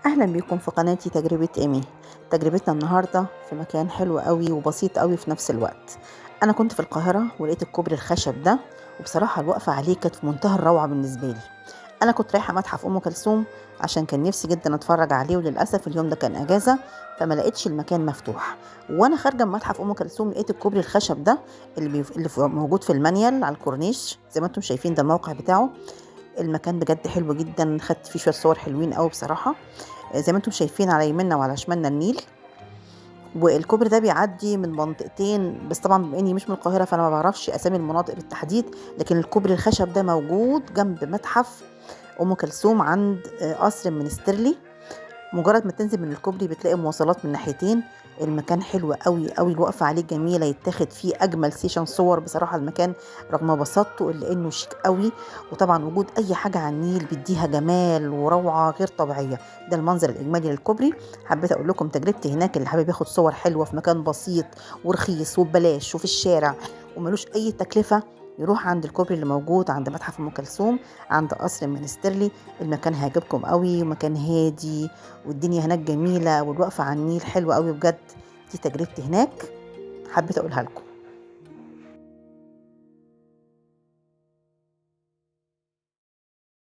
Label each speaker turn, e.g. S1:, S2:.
S1: اهلا بيكم في قناتي تجربة ايمي. تجربتنا النهاردة في مكان حلو قوي وبسيط قوي في نفس الوقت. انا كنت في القاهرة ولقيت الكوبري الخشب ده، وبصراحة الوقفة عليه كانت في منتهى الروعة بالنسبة لي. انا كنت رايحة متحف ام كلثوم عشان كان نفسي جدا اتفرج عليه، وللاسف اليوم ده كان اجازة فما لقيتش المكان مفتوح. وانا خارجة من متحف ام كلثوم لقيت الكوبري الخشب ده اللي موجود في المنيل على الكورنيش، زي ما انتم شايفين ده الموقع بتاعه. المكان بجد حلو جدا، خدت فيه شوية صور حلوين قوي بصراحة. زي ما انتم شايفين على يميننا وعلى شمالنا النيل، والكوبري ده بيعدي من منطقتين، بس طبعا بما اني مش من القاهرة فانا ما بعرفش اسامي المناطق بالتحديد، لكن الكوبري الخشب ده موجود جنب متحف ام كلثوم عند قصر المنسترلي. مجرد ما تنزل من الكوبري بتلاقي مواصلات من ناحيتين. المكان حلو قوي قوي، الوقفة عليه جميلة، يتاخد فيه اجمل session صور بصراحة. المكان رغم بساطته الا انه شيك قوي، وطبعا وجود اي حاجة على النيل بيديها جمال وروعه غير طبيعية. ده المنظر الاجمالي للكوبري. حبيت اقول لكم تجربتي هناك، اللي حابب ياخد صور حلوة في مكان بسيط ورخيص وببلاش وفي الشارع وملوش اي تكلفة، يروح عند الكوبري اللي موجود عند متحف ام كلثوم عند قصر المنسترلي. المكان هيعجبكم قوي، ومكان هادي والدنيا هناك جميلة، والوقفه على النيل حلوة قوي بجد. دي تجربتي هناك، حبيت اقولها لكم.